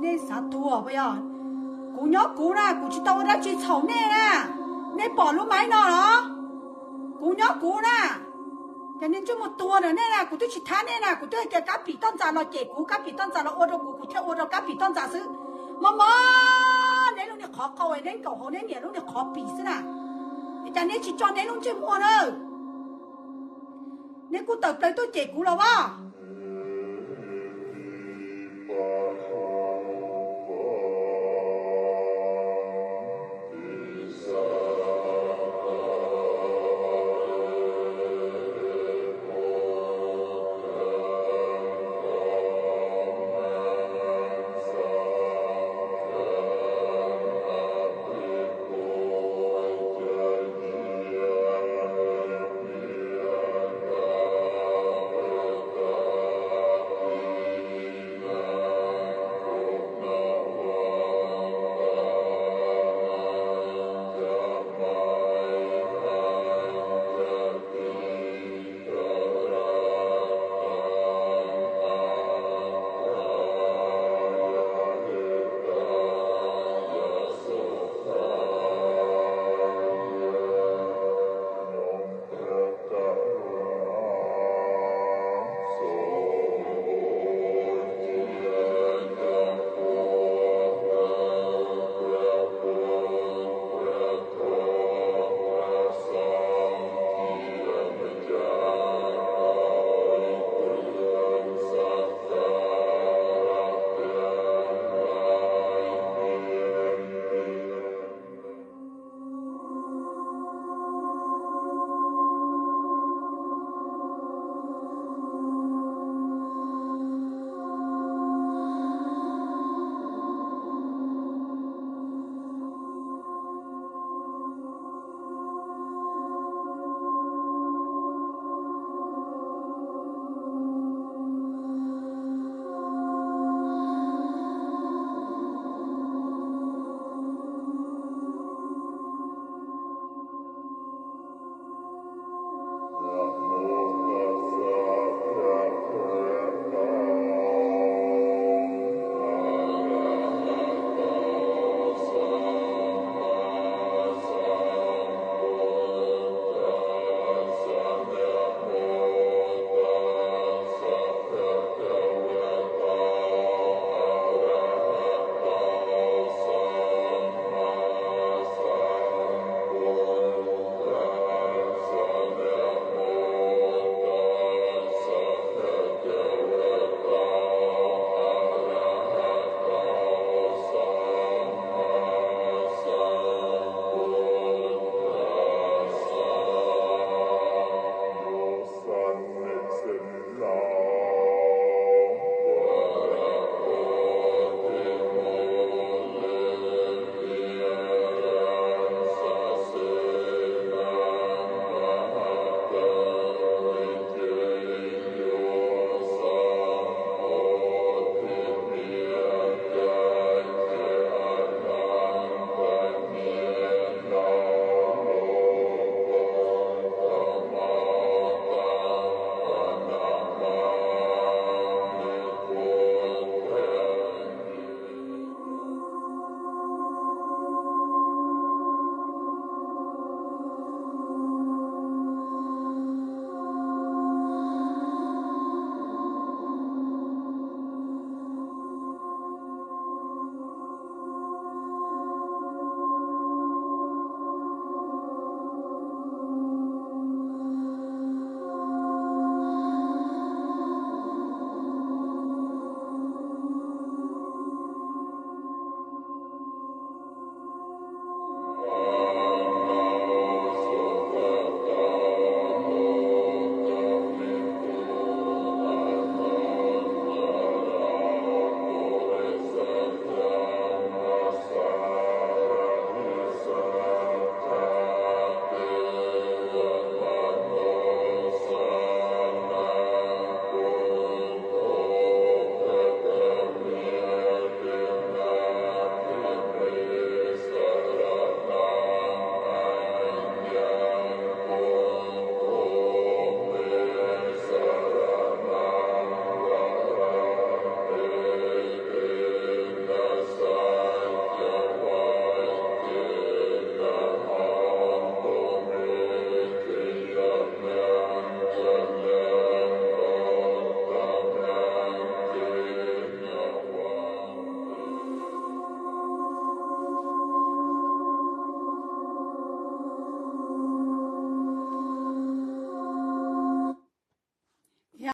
Nej xav tuag puas yog? Kuv nyob kuv na, kuv tsis tau ua dab tsi txhaum nej na. Nej pom lub maib no los? Kuv nyob kuv na. Ces nej ntsej muag tuag na nej na, kuv twb tsis thab nej na, kuv twb hais tias Kab Pim Toj Ntxas los cem kuv, Kab Pim Toj Ntxas los ua rau kuv, kuv thiaj ua rau Kab Pim Toj Ntxas xwb. Mos mos, neb lub niag qhov qau, neb nkaum hauv neb niam lub niag qhov pim xwb na. Cas neb tsis tso neb lub ntsej muag na? Neb kuj tawm plaws tuaj cem kuv los as.